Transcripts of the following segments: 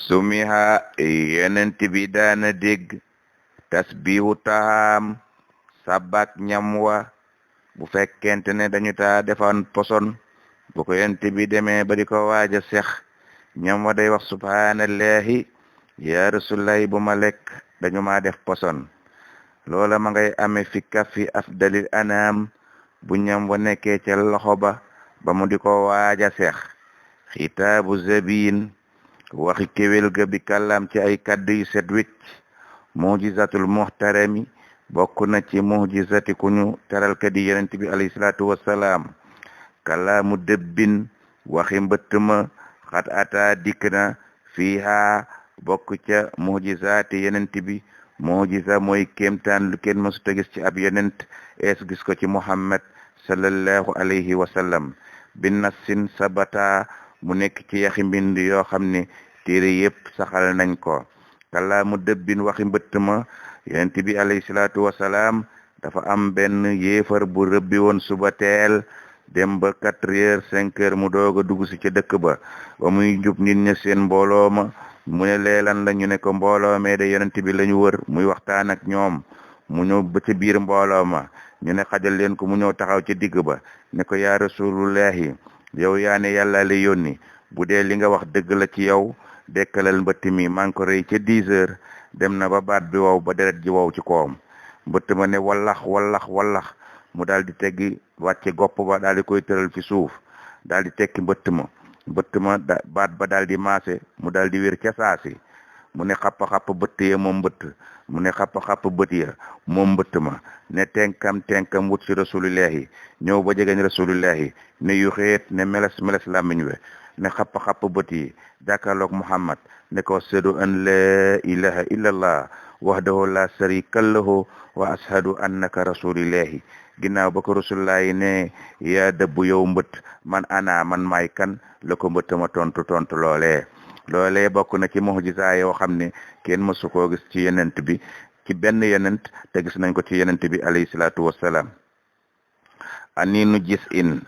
sumiha yenent bi daana dégg tasbihu taam sabak ñam wa bu fekkente ne dañu taa defan poson bu ko yent bi demee ba di ko waaja sex ñam wa day wax subhanallahi ya rasulullahi bu ma lekk dañu ma def poson loola ma ngay amee fi kafi afdalil anam bu ñam wa nekkee ca loxo ba mu di ko waaja sex xitaabu zabin waxi kéwél ga bi kàllaam ci ay kaddu yu set wicc mujizatul muhtarami bokk na ci mujizati ku ñu teral ka di yonent bi alayhi salaatu wassalaam kalaamu dëbbin waxi mbëtt ma xat ata dikk na fiiha bokk ca mujizaati yonent bi mujiza mooy kéemtaan lu kenn mësuta gis ci ab yonent ees gis ko ci Muhammad sallallahu alayhi wa sallam bin nassin sabata mu nekk ci yaxi mbind yoo xam ne téere yépp saxal nañ ko kalaamu dëbbin waxi mbëtt ma yonent bi alayhi salaatu wasalaam dafa am benn yéefar bu rëbbi woon suba teel dem ba 4 heures 5 heures mu doog a dugg si ca dëkk ba muy jub nit ña seen mbooloo ma mu ne leelan la ñu ne ko mbooloo mee de yonent bi la ñu wër muy waxtaan ak ñoom mu ñëw ba ca biir mbooloo ma ñu ne xajal leen ko mu ñëw taxaw ca digg ba ne ko yaa rasulullahi yow yaa ne yàlla la yónni bu dee li nga wax dëgg la ci yow dekkalal mbëtt mi maa ngi ko rey ca 10 heures dem na ba baat bi wow ba deret ji wow ci kawam mbëtt ma ne wallax mu daal di teggi wàcce gopp ba daal di koy tëral fi suuf daal di tekki mbëtt ma baat ba daal di maase mu daal di wér ca saasi mu ne xappa bëtt ya moom mbëtt mu ne xappa bët ya moom mbëtt ma ne tenkam wut si rasulillahi ñëw ba jegeñ rasulillahi ne yu xeet ne meles làmmiñ we ne xappa bët yi jàkkaarloog Muhammad ne ko ashhadu an la ilaha illallah wahdahu la sharika lahu wa ashhadu annaka rasulillahi ginnaaw ba ko rasulullahi ne yaa dëbbu yow mbët man maay kan la ko mbëtt ma tontu loolee bokk na ci mu'jiza yoo xam ne kenn mësu koo gis ci yenent bi ci benn yenent te gis nañ ko ci yenent bi alayhi salaatu wassalaam aninu gis in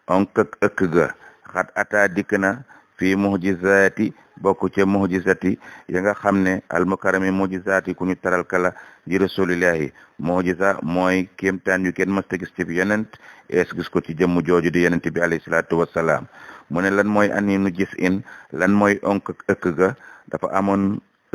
onk ëkk ga xat ata dikk na fii mu'jizaati bokk ca mu'jizati ya nga xam ne almukarami mu'jizaati ku ñu taral kala ji rasulillahi mu'jiza mooy kéemtaan yu kenn mësta gis ci yonent ees gis ko ci jëmm jooju di yonent bi alayhi salaatu wassalaam mu ne lan mooy aninu gis in lan mooy onk ëkk ga dafa amoon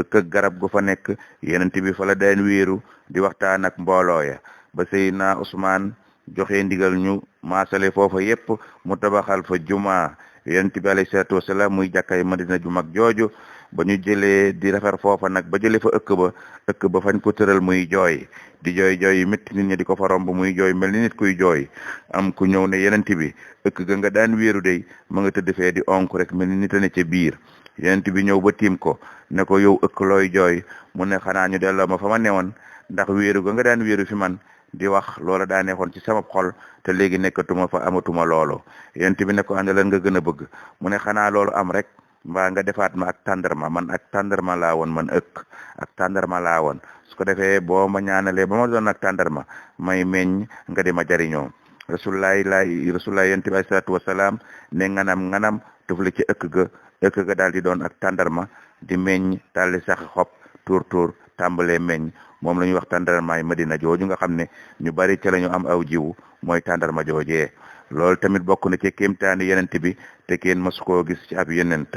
ëkk garab gu fa nekk yonent bi fa la daan wéeru di waxtaan ak mbooloo ya ba Seydina Usmaan joxe ndigal ñu maasale foofa yépp mu tabaxal fa jumaa yonent bi alayhi salaatu wasalaam muy jàkkay Madina ju mag jooju ba ñu jëlee di rafar foofa nag ba jëlee fa ëkk ba fañ ko tëral muy jooy di jooy yu métti nit ñi di ko fa romb muy jooy mel ni nit kuy jooy am ku ñëw ne yonent bi ëkk ga nga daan wéeru dey ma nga tëdd fee di onk rek mel ni nit a ne ca biir yonent bi ñëw ba tiim ko ne ko yow ëkk looy jooy mu ne xanaa ñu delloo ma fa ma newoon ndax wéeru ga nga daan wéeru fi man di wax loola daa nekkoon ci sama xol te léegi nekkatuma fa amatuma loolu yonent bi ne ko ànd lan nga gën a bëgg mu ne xanaa loolu am rek mbaa nga defaat ma ak tàndarma man ak tàndarma laa woon man ak tàndarma laa woon su ko defee boo ma ñaanalee ba ma doon ak tàndarma may meññ nga di ma jariñoo rasulullahi yonent bi alayhi salaatu wasalaam ne nganam tufli ci ëkk ga daal di doon ak tàndarma di meññ daal di sax xob tuur tàmbalee meññ moom la ñuy wax tàndarmaay Madina jooju nga xam ne ñu bari ca la ñu am aw jiwu mooy tàndarma joojee loolu tamit bokk na ci kéemtaani yenent bi te kenn mësu koo gis ci ab yenent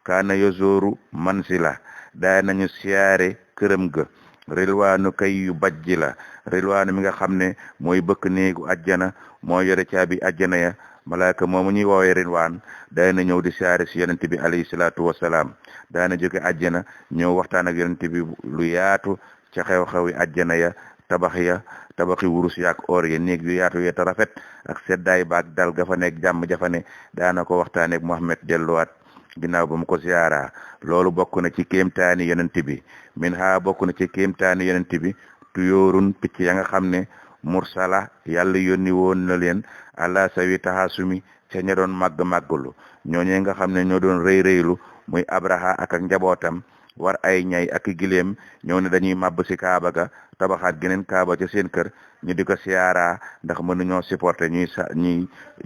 kaana yozooru mansila daa nañu siyaare këram ga rilwaanu kay yu bajji la rilwaanu mi nga xam ne mooy bëkk néegu ajjana moo yore caabi ajjana ya malaaka moomu ñuy woowee rilwaan daana ñëw di siyaare si yonent bi alayhi salaatu wasalaam daana jóge ajjana ñëw waxtaan ak yonent bi lu yaatu ca xew-xewi ajjana ya tabaxi wurus yaak or ya néeg yu yaatu ya te rafet ak seddaay baak dal ga fa nekk jàmm jafane daana ko waxtaane ak Muhammad delluwaat ginnaaw ba mu ko ziyaara loolu bokk na ci kéemtaani yonent bi min ha bokk na ci kéemtaani yonent bi tuyoorun picc ya nga xam ne mursala yàlla yónni woon na leen ala sawi taxasumi ca ña doon màggalu ñooñee nga xam ne ñoo doon rëylu muy Abraha ak njabootam war ay ñay ak gileem ñëw ne dañuy màbb ci kaaba ga tabaxaat geneen kaaba ca seen kër ñu di ko siyaara ndax mënuñoo supporter ñuy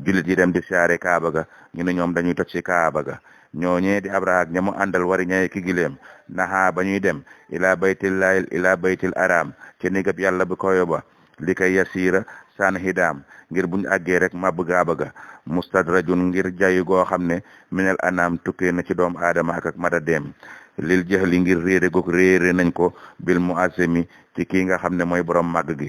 jullit yi dem di siyaare kaaba ga ñu ne ñoom dañuy toj ci kaaba ga ñooñee di abraha ak ñamu àndal wari ñay ki gileem naxaa ba ñuy dem ila baytil aram ci nigab yàlla bu koyo ba li kay yasiira san hidaam ngir buñu àggee rek mabbu gaaba ga mustadrajun ngir jayu goo xam ne minel anam tukkee na ci doom aadama ak mata dem lil jahli ngir réere goog réere nañ ko bil muazimi ci kii nga xam ne mooy borom màgg gi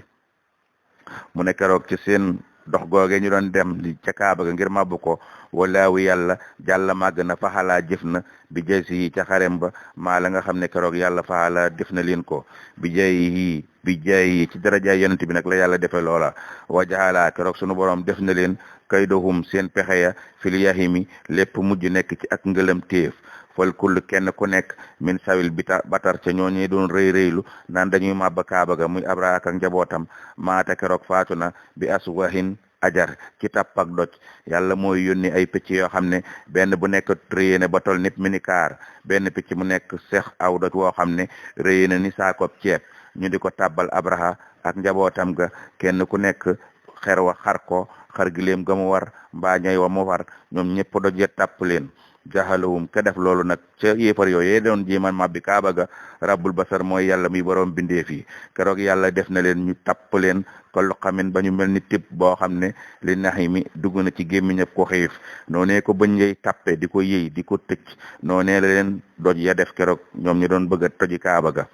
mu ne keroog ci seen dox googe ñu doon dem li ca kaaba ga ngir mabbu ko walaawu yàlla jàlla màgg na faxalaa jëf na bi jay si ca xarem ba maa la nga xam ne keroog yàlla faxalaa def na leen ko bi jay ci darajaay yonent bi nag la yàlla defe loola wa jaxalaa keroog sunu borom def na leen kaydohum seen pexe ya fil yahimi lépp mujj nekk ci ak ngëlam téef fal kull kenn ku nekk min sawil batar ca ñooñu doon rëy rëylu naan dañuy màbba kaaba ga muy Abraha ak njabootam maata keroog faatu na bi aswahin ajar ci tapp ak doj yàlla mooy yónni ay picc yoo xam ne benn bu nekk rëy na ba tol nit minikaar benn picc mu nekk seex aw doj woo xam ne rëy na ni saakob ceeb ñu di ko tàbbal Abraha ak njabootam ga kenn ku nekk xer wa xar ko xar gileem ga mu war mbaa ñay wa mu war ñoom ñëpp doj ya tàpp leen jaxalawum ka def loolu nag ca yéefar yooyee doon jiiman mabbi kaaba ga rabbul basar mooy yàlla muy borom bindeef yi keroog yàlla def na leen ñu tapp leen ko lu xamin ba ñu mel ni tib boo xam ne li naxi mi dugg na ci gémmiñëb ko xiif noonee ko bëñ yey tappe di ko yëy di ko tëcc noonee la leen doj ya def keroog ñoom ñu doon bëgg a toji kaaba ga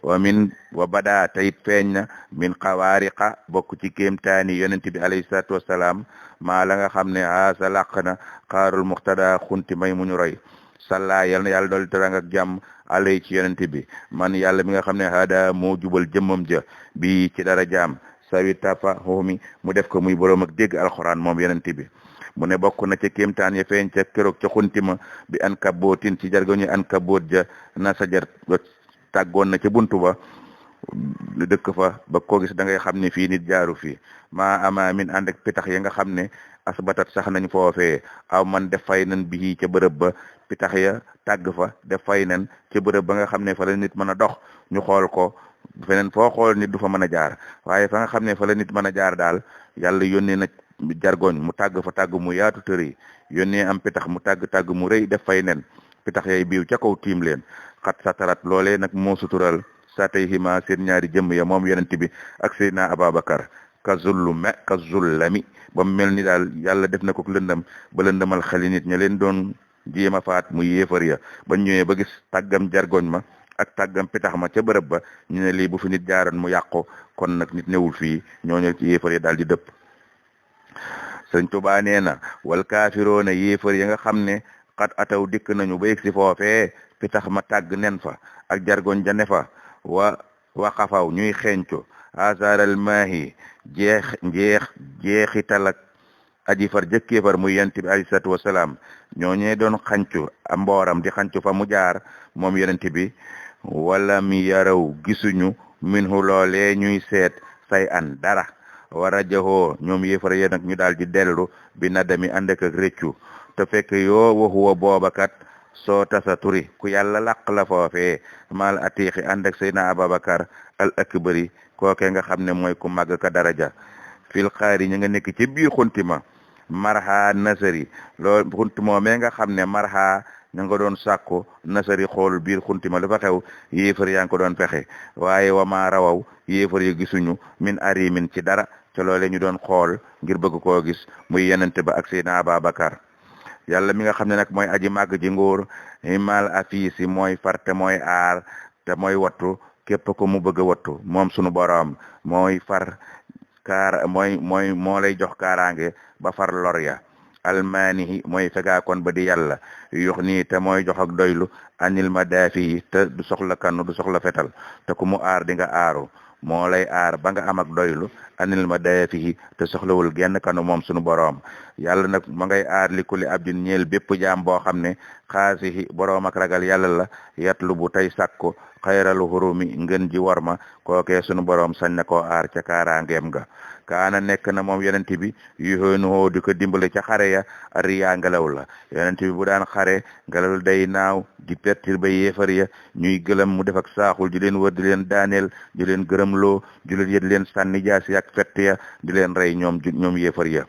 wa bada tayit feeñ na min xawaariqa bokk ci kéemtaani yonent bi alayhi salaatu wassalaam maa la nga xam ne sa làq na xaarul muxtada xunti may mu ñu roy salla yal na yàlla dool terang ak jàmm alay ci yonent bi man yàlla mi nga xam ne hada moo jubal jëmmam ja bi ci dara jaam sawi tapa xoomi mu def ko muy boroom ak dégg alxuraan moom yonent bi mu ne bokk na ca kéemtaan ya feeñ ca keroog ca xuntima bi an kabootin ci jargoñu an kaboot ja na sajar tàggoon na ca buntu ba dëkk fa ba ko gis da ngay xam ne fii nit jaaru fii maa ama min ànd ak pitax ya nga xam ne asbatat sax nañ foofee aw man def fay nan bi ca bërëb ba pitax ya tàgg fa def fay nan ca bërëb ba nga xam ne fa la nit mën a dox ñu xool ko feneen foo xool nit du fa mën a jaar waaye fa nga xam ne fa la nit mën a jaar daal yàlla yónnee na jargoñ mu tàgg fa tàgg mu yaatu tëri yónnee am pitax mu tàgg mu rëy def fay nen pitax yay biiw ca kaw tiim leen xat satarat loolee nag moo sutural sa tey xima seen ñaari jëmm ya moom yonent bi ak Seydina Ababakar ka zullami ba mu mel ni daal yàlla def na ko lëndam ba lëndamal xeli nit ña leen doon jéem a faat muy yéefar ya ba ñëwee ba gis tàggam jargoñ ma ak tàggam pitax ma ca bërëb ba ñu ne lii bu fi nit jaaroon mu yàqu kon nag nit newul fii ñooñu ci yéefar ya daal di dëpp Sëriñ Tuubaa nee na wal kaafiroona yéefar ya nga xam ne xat ataw dikk nañu ba yegg si foofee pitax ma tàgg nen fa ak jargoñ ja ne fa wa xafaw ñuy xeeñco asaral maahi jeexital ak aji far jëkkee far muy yonent bi alayhi salaatu wasalaam ñooñee doon xancu a mbooram di xancu fa mu jaar moom yonent bi wala mi yaraw gisuñu minhu loolee ñuy seet say an dara wara jaxoo ñoom yéefar yee nag ñu daal di dellu bi nadami ànd ak rëccu te fekk yoo waxuwa boobakat soo tasa turi ku yàlla làq la foofee mal atiixi ànd ak Seydina Ababakar al akbari kooke nga xam ne mooy ku màgg ka daraja fil xaari ñi nga nekk ci biir xuntima marha nasari loolu xunti moomee nga xam ne marha ña nga doon sàkku nasari xool biir xuntima lu fa xew yéefar yaa ngi ko doon fexe waaye wama rawaw yéefar yi gisuñu min arimin ci dara ca loole ñu doon xool ngir bëgg koo gis muy yenente ba ak Seydina Ababakar yàlla mi nga xam ne nag mooy aji màgg ji nguur himal afisi mooy far te mooy aar te mooy wattu képp ko mu bëgg a wattu moom sunu borom mooy far moo lay jox kaaraange ba far lor ya almaanihi mooy fegaakoon ba di yàlla yox nii te mooy jox ak doylu anil ma daafi te du soxla kannu du soxla fetal te ku mu aar di nga aaru moo lay aar ba nga am ak doylu anil ma daafi te soxlawul genn kanu moom sunu boroom yàlla nag ma ngay aar li kulli abdin ñeel bépp jaam boo xam ne xaasihi boroom ak ragal yàlla la yatlu bu tey sàkku xayralu hurumi ngën ji warma kookee sunu boroom sañ na koo aar ca kaaraangeem nga kaana nekk na moom yonent bi yuhoonuhoo di ko dimbale ca xare ya riyaa ngelaw la yonent bi bu daan xare ngelaw day naaw di pertir ba yéefar ya ñuy gëlëm mu def ak saaxul di leen wër di leen daaneel di leen gërëmloo di leen yët leen sànni jaasi ak fett ya di leen rey ñoom yéefar ya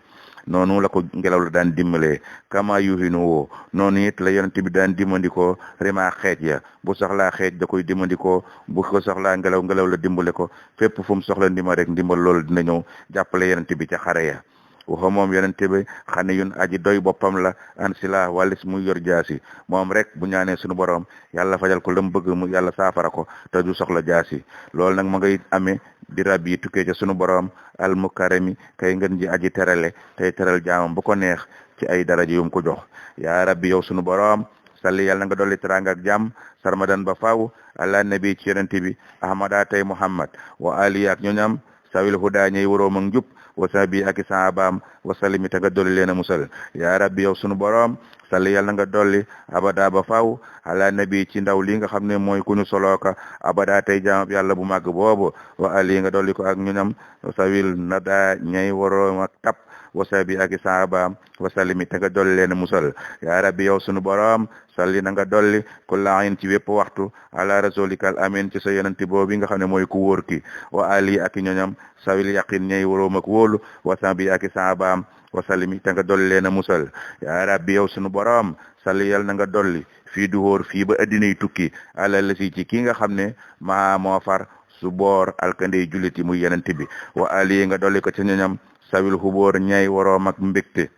noonu la ko ngelaw la daan dimbalee kama yuhinu woo noonu it la yonent bi daan dimbandikoo rima xeej ya bu soxlaa xeej da koy dimbandikoo bu ko soxlaa ngelaw la dimbale ko fépp fu mu soxla ndima rek ndimbal loolu dina ñëw jàppale yonent bi ca xare ya waxa moom yonente bi xane yun aji doy boppam la an sila wàllis muy yor jaasi moom rek bu ñaanee suñu borom yàlla fajal ko lam bëgg mu yàlla saafara ko te du soxla jaasi loolu nag ma ngay amee di rab yi tukkee ca suñu borom al mukarami kay ngeen ji aji terale tey teral jaamam bu ko neex ci ay daraja yum ko jox yaa rabbi yow suñu borom salli yàlla nga dolli teranga ak jàmm sarmadan ba faaw ala nabi ci yonente bi ahmada tey muhammad wa ali ak ñoñam sawil huda ñey waroom ak njub wasabi ak i sahabaam wasalimi ta nga dolli leen a musal yaa rabbi yow sunu borom salli yàlla nga dolli abada ba faaw ala nabi ci ndaw li nga xam ne mooy ku ñu solooka abada tey jaamab yàlla bu màgg boobu wa ali nga dolli ko ak ñunam sawil nada ñay waroom ak tap wasabi ak i sahabaam wasalimi ta nga dolli leen a musal yaa rabbi yow sunu borom salli na nga dolli kulla ayn ci wépp waxtu ala rasulikal amin ci sa yonenti boobu nga xam ne mooy ku wóor ki wa ali ak ñoñam sawil yaqin ñay waroom ak wóolu wasabi ak i sahabaam wasalimi te nga dolli leen a musal yaa rabbi yow sunu borom salli yal na nga dolli fii du hóor fii ba addinay tukki ala la si ci kii nga xam ne maa moo far su boor alkandey julliti muy yonent bi wa ali nga dolli ko ci ñoñam sawil xubóor ñay waroom ak mbégte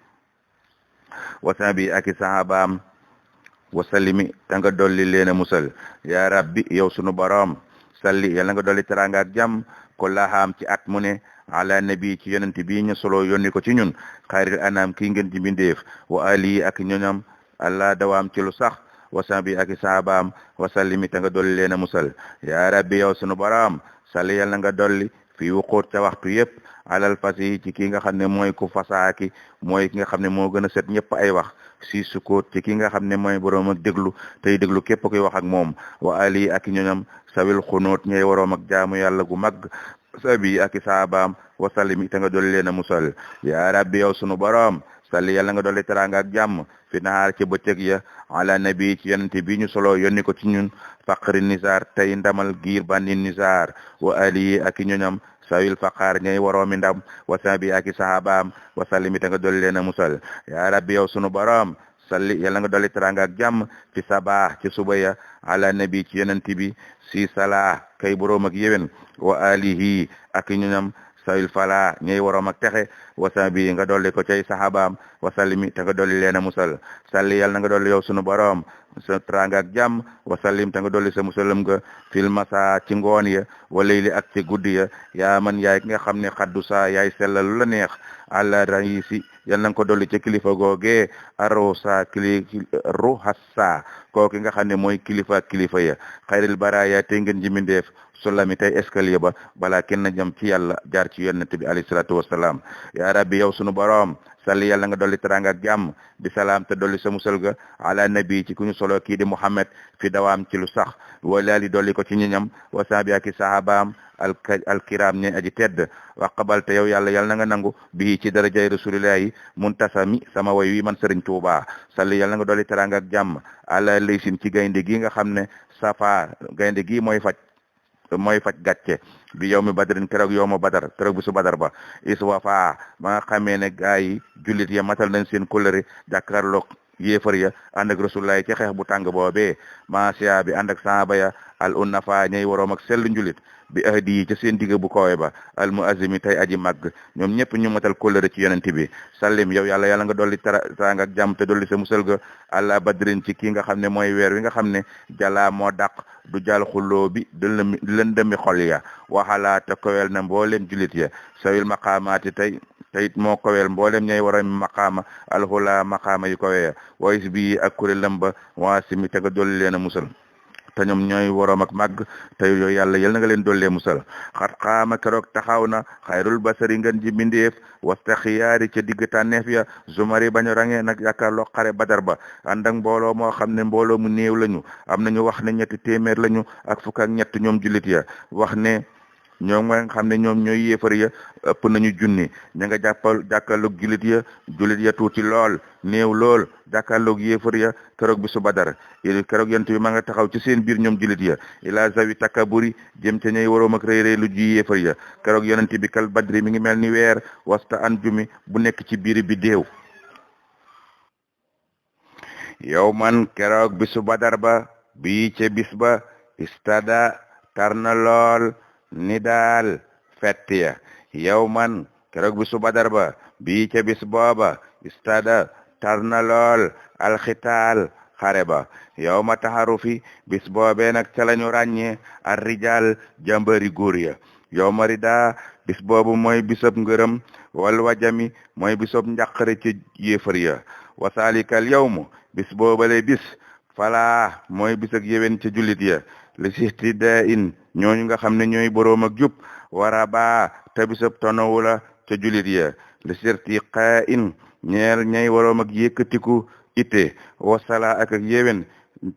wasabi ak i sahabaam wasalimi te nga dolli leen a musal yaa rabbi yow sunu borom salli yal na nga dolli teranga ak jàmm ko laxaam ci at mu ne ala nabi ci yonent bi ñu solo yónni ko ci ñun xayril anam kii ngeen ci mbindeef wa ali ak ñoñam allah dawaam ci lu sax wasabi ak sahabaam wasallimi te nga dolli leen a musal yaa rabbi yow sunu borom salli yal na nga dolli fii wuquut ca waxtu yëpp alal fasi ci ki nga xam ne mooy ku fasaaki mooy ki nga xam ne moo gën a set ñëpp ay wax si sukkoot ci ki nga xam ne mooy boroom ak déglu tey déglu képp koy wax ak moom wa ali ak ñoñam sawil xunóot ñay waroom ak jaamu yàlla gu mag sabi ak saabaam wasalimi te nga dolli leen a musal yaa rabbi yow sunu borom salli yàlla nga dolli teranga ak jàmm fi nahaar ci bëccëg ya ala nabi ci yonente bi ñu solo yónni ko ci ñun faqri nisaar tey ndamal giir bandi nisaar wa ali ak ñoñam sawil faqaar ñay waroomi ndam wasabi ak sahabaam wasalimi te nga dolli leen a musal yaa rabbi yow sunu borom salli yàlla nga dolli teranga ak jàmm ci sabaax ci suba ya ala nabi ci yonente bi si sala kay boroom ak yéwén wa alihi ak ñoñam sawil fala ñey waroom ak texe wasabi nga dolli ko cay sahabaam wasalimi te nga dolli leen a musal salli yàlla nga dolli yow sunu borom sa teranga ak jàmm wasallim te nga dolli sa musalam nga fil masa ci ngoon ya walayli ak ci guddi ya yaa man yaay ki nga xam ne xaddu sa yaay sellal lu la neex àla raisi yàlla nga ko dolli ca kilifa googe arosa ruhassa kooki nga xam ne mooy kilifa ya xayril baraya tey ngeen jimindeef solami tey escalier ba balaa kenn jëm ci yàlla jaar ci yonent bi alayhi salaatu wasalaam yaa rabbi yow sunu borom salli yàlla nga dolli teranga ak jàmm di salaam te dolli sa musal ga ala nabi ci ku ñu solo kii di Muhammad fi dawaam ci lu sax walaali dolli ko ci ñiñam wa saabi ak sahabaam alkiram ñe aji tedd wa qabal te yow yàlla na nga nangu bii ci darajay rasulillahi muntasami sama way wi man Sëriñ Tuuba salli yàlla nga dolli teranga ak jàmm ala laysin ci gaynde gi nga xam ne safa gaynde gi mooy faj gàcce bi yow mi badrin keroog yow ma badar keroog bi su badar ba iswafa ba nga xamee ne gaa yi jullit ya matal nañ seen kóllëre jàkkaarloog yéefar ya ànd ak rasulullah ci xeex bu tàng boobee masia bi ànd ak sahaba ya al unnafa ñay waroom ak sellu njulit bi ahdi yi ca seen digg bu koowe ba al muazimi tey aji màgg ñoom ñëpp ñu matal kóllëre ci yonent bi sallim yow yàlla nga dolli teraanga ak jàmm te dolli sa musal ga àla badrin ci kii nga xam ne mooy weer wi nga xam ne jalaa moo dàq du jàll xulloo bi du lëndëmi xol ya waxalaa te kowel na mboolem julit ya sawil maqaamaati teyit moo kowel mboolem ñay war a maqaama alxula maqaama yu kowe ya wayis bi ak kuréelam ba waasimi te nga dolli leen a musal te ñoom ñooy waroom ak màgg te yooyu yàlla yal na nga leen dollee musal xat xaama keroog taxaw na xayrul basari ngeen ji mbindeef wasta xiyaari ca digg tànneef ya zumari bañu rangee nag yaakaarloo xare badar ba ànd ak mbooloo moo xam ne mbooloo mu néew lañu am nañu wax ne 300 lañu ak fukk ak ñett ñoom jullit ya wax ne ñoom nga xam ne ñoom ñooy yéefar ya ëpp nañu junni ña nga jàkkaarloog julit ya tuuti lool néew lool jàkkaarloog yéefar ya keroog bi su Badar keroog yent bi ma nga taxaw ci seen biir ñoom julit ya ila zawi takaburi jëm ca ñay waroom ak réy lu ji yéefar ya keroog yonent bi kal badri mi ngi mel ni weer wasta an jumi bu nekk ci biir bi déew yow man keroog bisu Badar ba bii ca bis ba istada tar na lool ni daal fett ya yow man keroog bisu Badar ba bii ca bis booba istada tar na lool alxitaal xare ba yow ma taxaru fi bis boobee nag ca lañu ràññee ar rijal jàmbari góor ya yow ma rida bis boobu mooy bisab ngërëm wal wajami mooy bisab njàqare ci yéefar ya wasaalikal yawmu bis boobale bis falaa mooy bis ak yéwén ca jullit ya li sixti da in ñooñu nga xam ne ñooy boroom ak jub wara baa te bisab tonowu la ca jullit ya li sirti xaa in ñeer ñay waroom ak yëkkatiku ite wasala ak yéwén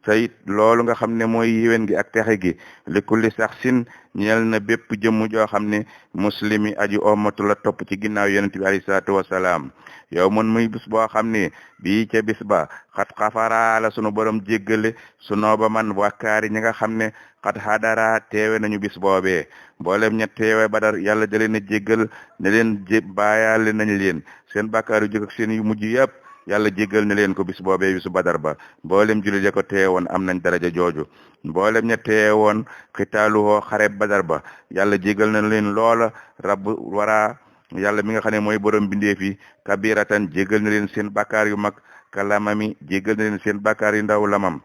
tayit loolu nga xam ne mooy yéwén gi ak texe gi li kulli sax sin ñeel na bépp jëmm joo xam ne muslimi aju omatu la topp ci ginnaaw yonent bi alayhi salaatu wasalaam yow man muy bis boo xam ne bii ca bis ba xat xafara la sunu borom jéggale sunoo ba man wakkaari ñi nga xam ne xat xadara teewe nañu bis boobee mboolem ña teewe Badar yàlla da leen a jéggal ne leen bàyyaale nañ leen seen bàkkaar yu jëkk ak seen yu mujj yëpp yàlla jéggal na leen ko bis boobee bisu Badar ba mboolem jullit ya ko teewoon am nañ daraja jooju mboolem ña teewoon xitaaluhoo xare Badar ba yàlla jéggal na leen loola rabbu wara yàlla mi nga xam ne mooy borom bindeef yi kabiratan jéggal na leen seen bàkkaar yu mag kalamami jéggal na leen seen bàkkaar yu ndaw lamam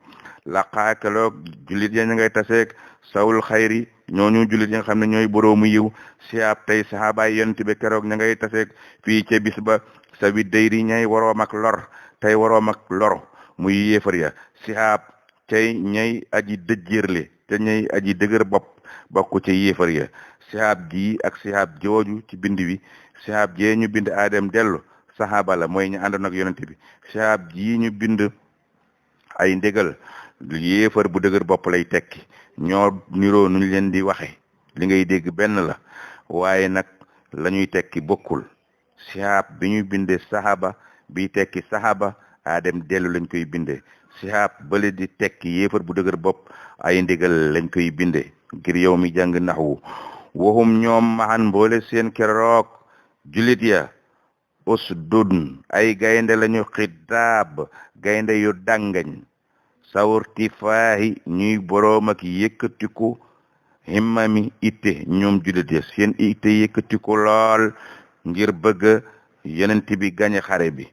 laqaakaloog jullit ya ñu ngay taseeg sawul xayri ñooñu jullit yi nga xam ne ñooy boroomu yiw siab tey sahabaay yonent bi keroog ña ngay taseeg fii ca bis ba sa wi dayri ñay waroom ak lor tey waroom ak loro muy yéefar ya sihaab tey ñay aji dëjjërle te ñay aji dëgër bopp bokku ca yéefar ya sihaab ji ak sihaab jooju ci bind wi sihaab jee ñu bind Adem dellu sahaaba la mooy ñu àndoon ak yonent bi sihaab ji ñu bind ay ndégal yéefar bu dëgër bopp lay tekki ñoo niroo nuñ leen di waxe li ngay dégg benn la waaye nag la ñuy tekki bokkul sihaab bi ñuy binde sahaba bi tekki sahaba Adem dellu lañ koy binde sihaab bale di tekki yéefar bu dëgër bopp ay ndigal lañ koy binde ngir yow mi jàng naxwu waxum ñoom maxan mboole seen keroog julit ya usdun ay gaynde lañu xidaab gaynde yu dangañ sawurti faahi ñuy boroom ak yëkkatiku himmami itte ñoom julit ya seen itte yëkkatiku lool ngir bëgg yonent bi gañe xare bi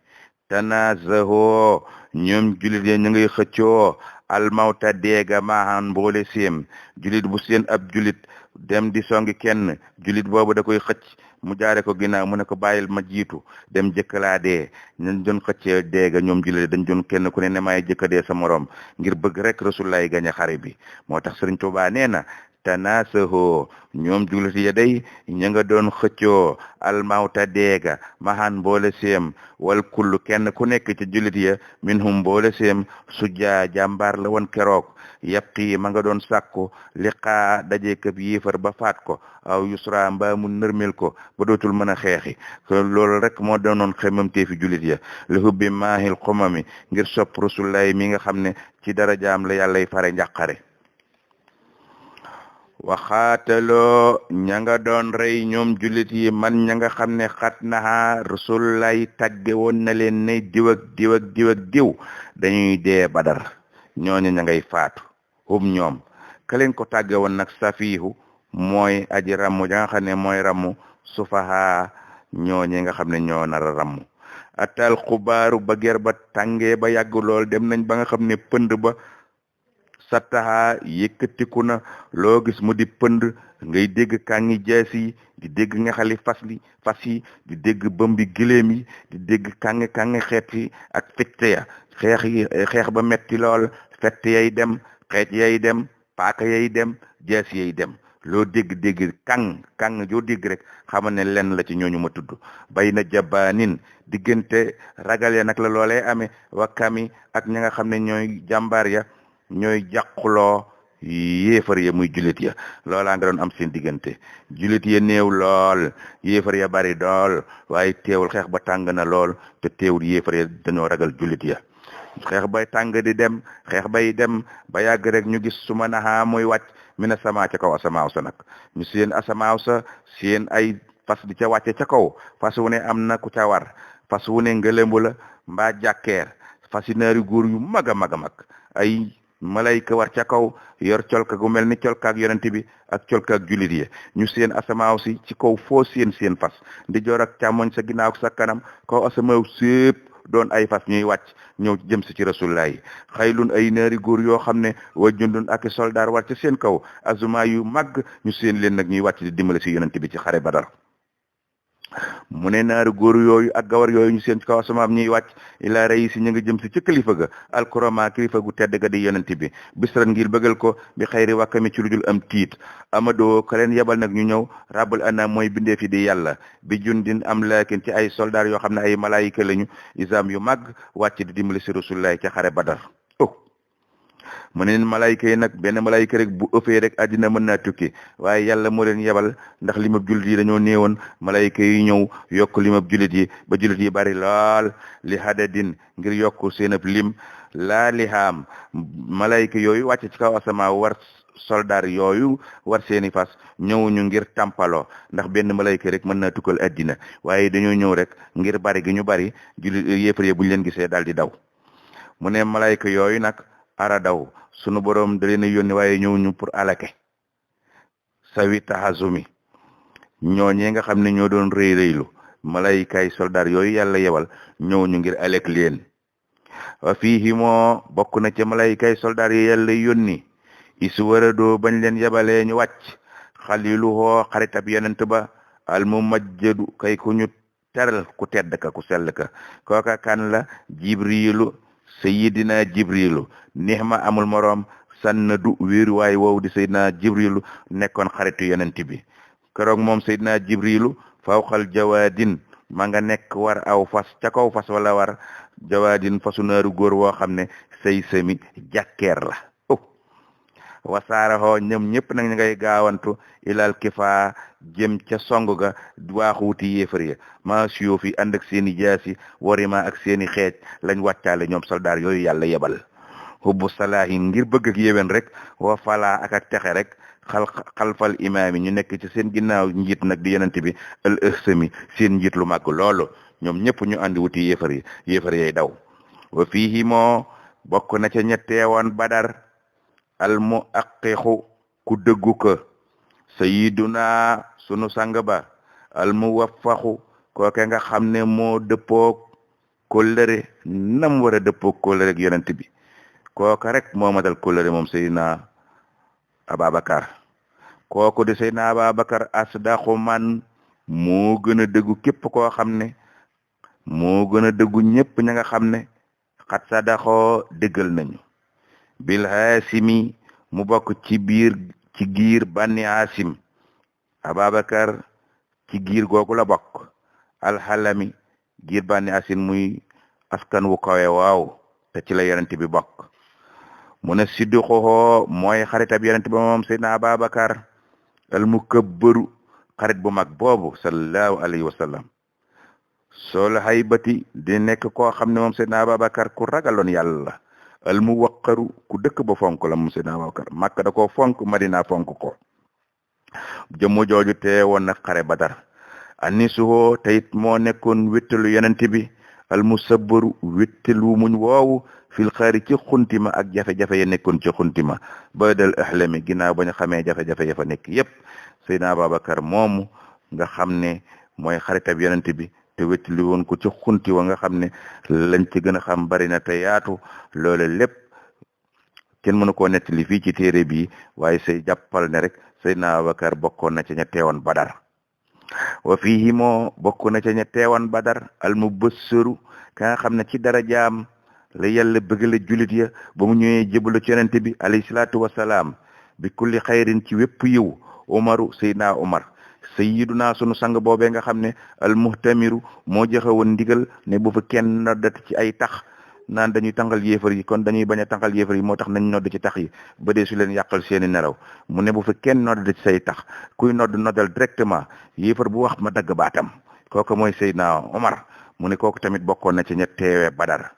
tanazahoo ñoom julit ya ñu ngay xëccoo almawta deega maahan mboole séem julit bu seen ab julit dem di songi kenn julit boobu da koy xëcc mu jaare ko ginnaaw mu ne ko bàyyil ma jiitu dem jëkkalaa dee ñun doon xëccee deega ñoom julit dañ doon kenn ku ne maay jëkka dee sa morom ngir bëgg rek rasulullaay gañe xare bi moo tax Sëriñ Tuubaa nee na tanasahoo ñoom julit ya day ña nga doon xëccoo almawta deega mahan mboole séem wal kullu kenn ku nekk ci julit ya minhum mboole séem sujjaa jàmbaar la woon keroog yabqi ma nga doon sàkku liqaa daje këb yéefar ba faat ko aw yusra mbaa mu nërmel ko ba dootul mën a xeexi loolu rek moo doonoon xemmamtee fi julit ya li hubbi maahil xumami ngir sopp rasulullaay mi nga xam ne ci darajaam la yàllay fare njàqare waxaataloo ña nga doon rey ñoom julit yi man ña nga xam ne xat naha rasulullaay tagge woon na leen ne diw ak diw ak diw ak diw dañuy dee Badar ñooñu ña ngay faatu hum ñoom ka leen ko tàgge woon nag safiihu mooy aji rammu ja nga xam ne mooy rammu sufaha ñooñi nga xam ne ñoo nar a rammu atal xubaaru ba ger ba tàngee ba yàgg lool dem nañ ba nga xam ne pënd ba sattaha yëkkatiku na loo gis mu di pënd ngay dégg kàngi jees yi di dégg ngaxali fas yi di dégg bëmbi giléem yi di dégg kàngi xeet yi ak fecte ya xeex ba metti lool fett yay dem xeej yay dem paaka yay dem jees yay dem loo dégg kàng joo dégg rek xamal ne lenn la ci ñooñu ma tudd bay na jabaanin diggante ragal ya nag la loolee amee wakkami ak ñi nga xam ne ñooy jàmbaar ya ñooy jàquloo yéefar ya muy julit ya loolaa nga doon am seen diggante julit ya néew lool yéefar ya bari dool waaye teewul xeex ba tàng na lool te teewul yéefar ya dañoo ragal julit ya xeex bay tàng di dem xeex bay dem ba yàgg rek ñu gis su ma naxaa muy wàcc mina sama ca kaw asamaaw sa nag ñu seen asamaaw sa seen ay fas di ca wàcce ca kaw fas wu ne am na ku ca war fas wu ne ngëlëmbu la mbaa jàkkeer fas yi naari góor yu mag a mag a mag ay malayka war ca kaw yor colka gu mel ni colkaak yonent bi ak colkaak julit yi ñu seen asamaaw si ci kaw foo seen fas ndi joor ak càmmoñ sa ginnaaw sa kanam kaw asamaaw sépp doon ay fas ñuy wàcc ñëw jëm si ci rasulullah yi xaylun ay naari góor yoo xam ne wa jundun ak soldaar war ca seen kaw azuma yu mag ñu seen leen nag ñuy wàcc di dimbale si yonent bi ci xare Badar mu ne naari góor yooyu ak gawar yooyu ñu seen ci kaw asamaam ñuy wàcc ilaa rey si ñu nga jëm si ci kilifa ga alkurama kilifa gu tedd ga di yonent bi bisran ngir bëggal ko bi xayri wàkkami ci lu dul am tiit amadoo ka leen yebal nag ñu ñëw rabul ana mooy bindee fi di yàlla bi jundin am laakin ci ay soldaar yoo xam ne ay malaayika lañu isam yu mag wàcc di dimbali si rasulullah ca xare Badar mu ne malayka yi nag benn malayka rek bu ëffee rek àddina mën naa tukki waaye yàlla moo leen yebal ndax limab jullit yi dañoo néewoon malayka yi ñëw yokk limab jullit yi ba jullit yi bari lool li hadadin ngir yokk seen ab lim laa lihaam malayka yooyu wàcc ci kaw asamaa war soldaar yooyu war seeni fas ñëwuñu ngir tàmpaloo ndax benn malayka rek mën naa tukkal àddina waaye dañoo ñëw rek ngir bari gi ñu bari jullit yéefar yi buñu leen gisee daal di daw mu ne malayka yooyu nag ara daw sunu boroom da leen a yónni waaye ñëw ñu pour alake sawi tahazumi ñooñee nga xam ne ñoo doon rëy rëylu malaykaay soldaar yooyu yàlla yebal ñëw ñu ngir alek leen wa fiihi moo bokk na ca malaykaay soldaar yi yàlla yónni isu waradoo bañ leen yebalee ñu wàcc xaliluhoo xaritab yonent ba al mumajjadu kay ku ñu teral ku tedd ka ku sell ka kooka kan la jibrilu sayidina jibrilu nixma amul moroom sannadu wéeru waay woow di sayidina jibrilu nekkoon xaritu yonent bi keroog moom sayidina jibrilu fawqal jawaadin ma nga nekk war aw fas ca kaw fas wala war jawaadin fasu naaru góor woo xam ne say sami jàkkeer la wasaaraxoo ñoom ñëpp nag ñu ngay gaawantu ilal kifa jëm ca song ga waaxu wuti yéefar ya ma siyoo fi ànd ak seeni jaasi warima ak seeni xeej lañ wàccaale ñoom soldaar yooyu yàlla yebal hubbu salaahin ngir bëgg ak yéwén rek wa falaa ak texe rek xalfal imaam yi ñu nekk ci seen ginnaaw njiit nag di yonent bi al ësami seen njiit lu màgg loolu ñoom ñëpp ñu andi wuti yéefar yay daw wa fiihi moo bokk na ca ñetteewoon Badar al mu aqiqu ku dëggu ko sayiduna sunu sang ba al mu waffaxu kooke nga xam ne moo dëppoog kóllëre nam war a dëppoog kóllëre ak yonent bi kooka rek moo matal kóllëre moom sayidina Ababacar kooku di sayidina Ababacar asdaqu man moo gën a dëggu képp koo xam ne moo gën a dëggu ñëpp ña nga xam ne xat sadaxoo dëggal nañu bil haasimi mu bokk ci giir banni haasim Ababacar ci giir googu la bokk alxalami giir banni haasim muy askan wu kawe waaw te ci la yonent bi bokk mu ne siddiqohoo mooy xaritab yonent bi moom seydina Ababacar al mukabbaru xarit bu mag boobu sallallahu alayhi wa sallam sol haybati di nekk koo xam ne moom seydina Ababacar ku ragaloon yàlla al mu waqaru ku dëkk ba fonk la mu seydina Abubakar Makka da koo fonk Madina fonk ko jëmmu jooju te woon na xare Badar anisuhoo teyit moo nekkoon wéttalu yonent bi al musabbaru wéttalu muñ woowu fil xaari ci xuntima ak jafe-jafe ya nekkoon ci xuntima badal ahlami ginnaaw ba ñu xamee jafe-jafe ya fa nekk yépp seydina Abubakar moomu nga xam ne mooy xaritab yonent bi te wéttali woon ko ci xunti wa nga xam ne lañ ci gën a xam bari na te yaatu loole lépp kenn mënu koo nettali fii ci téere bi waaye say jàppal ne rek Seydina Abubakar bokkoon na ca ña teewoon Badar wa fiihi moo bokk na ca ña teewoon Badar al mubassaru ka nga xam ne ci darajaam la yàlla bëggale julit ya ba mu ñëwee jëbalu ci yonent bi alayhi salaatu wasalaam bi kulli xayrin ci wépp yiw Umaru Seydina Umar sayyiduna sunu sang boobee nga xam ne al muhtamiru moo joxe woon ndigal ne bu fa kenn noddati ci ay tax naan dañuy tàngal yéefar yi kon dañuy bañ a tàngal yéefar yi moo tax nañ nodd ci tax yi ba dee su leen yàqal seeni nelaw mu ne bu fi kenn nodd ci say tax kuy noddal directement yéefar bu wax ma dagg baatam kooku mooy Seydina Omar mu ne kooku tamit bokkoon na ci ña teewee Badar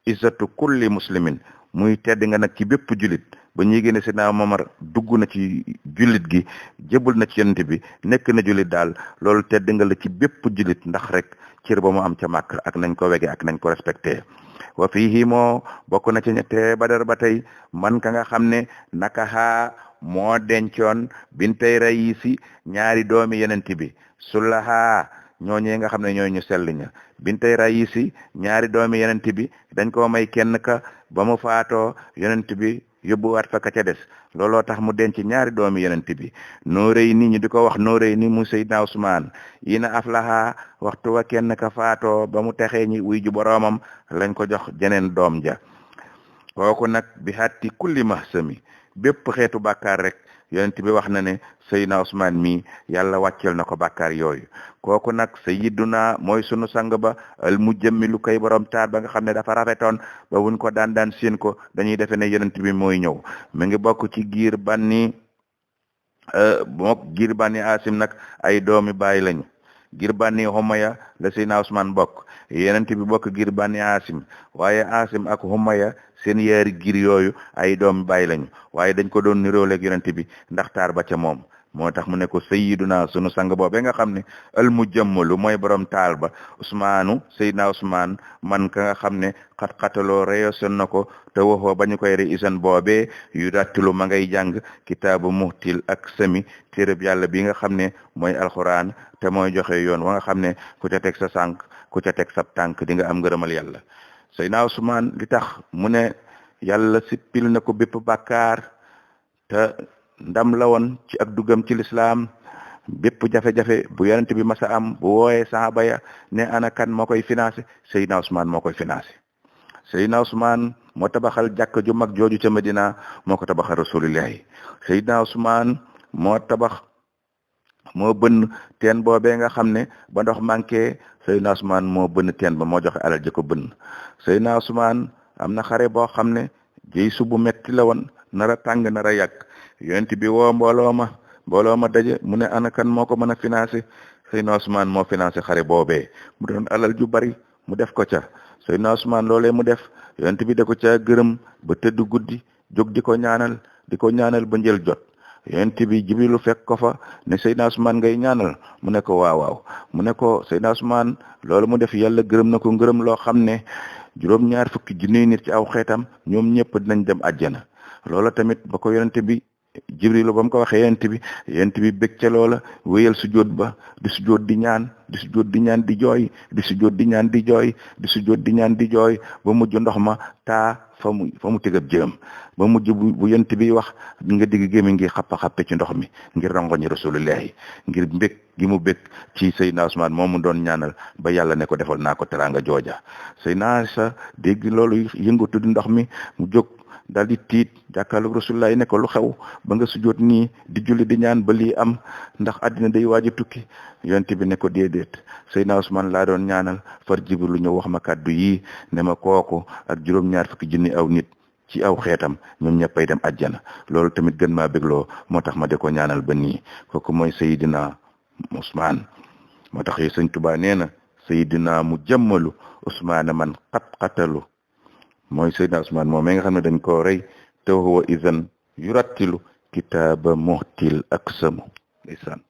izzatu kulli muslimin muy tedd nga nag ci bépp julit ba ñuy génne Seydina Omar dugg na ci jullit gi jébul na ci yonent bi nekk na jullit daal loolu tedd nga la ci bépp jullit ndax rek cër ba mu am ca màkk ak nañ ko wege ak nañ ko respecté wa fiihi moo bokk na ci ñette Badar ba tey man ka nga xam ne naka xaa moo dencoon bintay rayisi ñaari doomi yonent bi sulaha ñooñee nga xam ne ñooy ñu sell ña bintay rayisi ñaari doomi yonent bi dañ koo may kenn ka ba mu faatoo yonent bi yóbbuwaat fa ka ca des looloo tax mu denc ñaari doomi yonent bi noorey ni ñu di ko wax noorey ni mu Seydina Usmaan yi na aflaha waxtu wa kenn ka faatoo ba mu texee ñi wuy ju boroomam lañ ko jox jeneen doom ja kooku nag bi hatti kulli mahsami bépp xeetu bàkkaar rek yonent bi wax na ne Seydina Usmaan mi yàlla wàccel na ko bàkkaar yooyu kooku nag sayyiduna mooy sunu sang ba al mujammilu kay borom taar ba nga xam ne dafa rafetoon ba wuñ ko daan seen ko dañuy defe ne yonent bi mooy ñëw mu ngi bokk ci giir banni Asim nag ay doomi baay lañu giir banni Humaya la Seydina Usmaan bokk yonent bi bokk giir banni Asim waaye Asim ak Humaya seen yaari giir yooyu ay doomi baay lañu waaye dañ ko doon niróoleeg yonent bi ndax taar ba ca moom moo tax mu ne ko sayyiduna sunu sang boobee nga xam ne al mujammalu mooy borom taal ba Usmaanu Seydina Usmaan man ka nga xam ne xat-xataloo reyoson na ko te waxoo ba ñu koy re isan boobee yu dattilu ma ngay jàng kitaabu muhtil ak sami téereb yàlla bi nga xam ne mooy alxuraan te mooy joxe yoon wa nga xam ne ku ca teg sa sànq ku ca teg sa tànk di nga am ngërëmal yàlla Seydina Usmaan li tax mu ne yàlla sippil na ko bépp bàkkaar te ndam la woon ci ak duggam ci lislaam bépp jafe-jafe bu yonent bi masa am bu wooyee sahaba ya ne ana kan moo koy financé Seydina Usmaan moo koy financé Seydina Usmaan moo tabaxal jàkk ju mag jooju ca Medina moo ko tabaxal rasulillahi Seydina Usmaan moo bënn teen boobee nga xam ne ba ndox manqué Seydina Usmaan moo bënn teen ba moo joxe alal ji ko bënn Seydina Usmaan am na xare boo xam ne jëy subu metti la woon nara tàng nara yàgg yonent bi woo mbooloo ma daje mu ne ana kan moo ko mën a financé Seydina Usmaan moo financé xare boobee mu doon alal ju bari mu def ko ca Seydina Usmaan loolee mu def yonent bi da ko ca gërëm ba tëdd guddi jóg di ko ñaanal ba njël jot yonent bi Jibrilu fekk ko fa ne Seydina Usmaan ngay ñaanal mu ne ko waaw mu ne ko Seydina Usmaan loolu mu def yàlla gërëm na ko ngërëm loo xam ne juróom-ñaar fukki junniy nit ci aw xeetam ñoom ñëpp dinañ dem àjjana loola tamit ba ko yonent bi Jibrilu ba mu ko waxee yonent bi bég ca loola wéyal sujjóot ba di sujjóot di ñaan di jooy di sujjóot di ñaan di jooy di sujjóot di ñaan di jooy ba mujj ndox ma taa fa mu tegab jëm ba mujj bu yonent bi wax nga digg gémmi ngi xappa-xappe ci ndox mi ngir rongoñi rasulullahi ngir mbég gi mu bég ci Seydina Usmaan moom mu doon ñaanal ba yàlla ne ko defal naa ko teraanga jooja Seydina sa dégg loolu yëngatu di ndox mi mu jóg daal di tiit jàkkaarloog rasulullah ne ko lu xew ba nga sujjoot nii di julli di ñaan ba lii am ndax àddina day waaj a tukki yonent bi ne ko déedéet Seydina Usmaan laa doon ñaanal far Jibril lu ñëw wax ma kàddu yii ne ma kooku ak juróom-ñaar fukki junni aw nit ci aw xeetam ñoom ñëppay dem àjjana loolu tamit gën maa bégloo moo tax ma de ko ñaanal ba nii kooku mooy Seydina Usmaan moo tax yi Sëñ Tuubaa nee na Seydina mu jëmmalu Usmaan man xat-xatalu mooy Seydina Usmaan moom mi nga xam ne dañ koo rey te huwa izan yurattilu kitaaba muhtil aksamu ndeysaan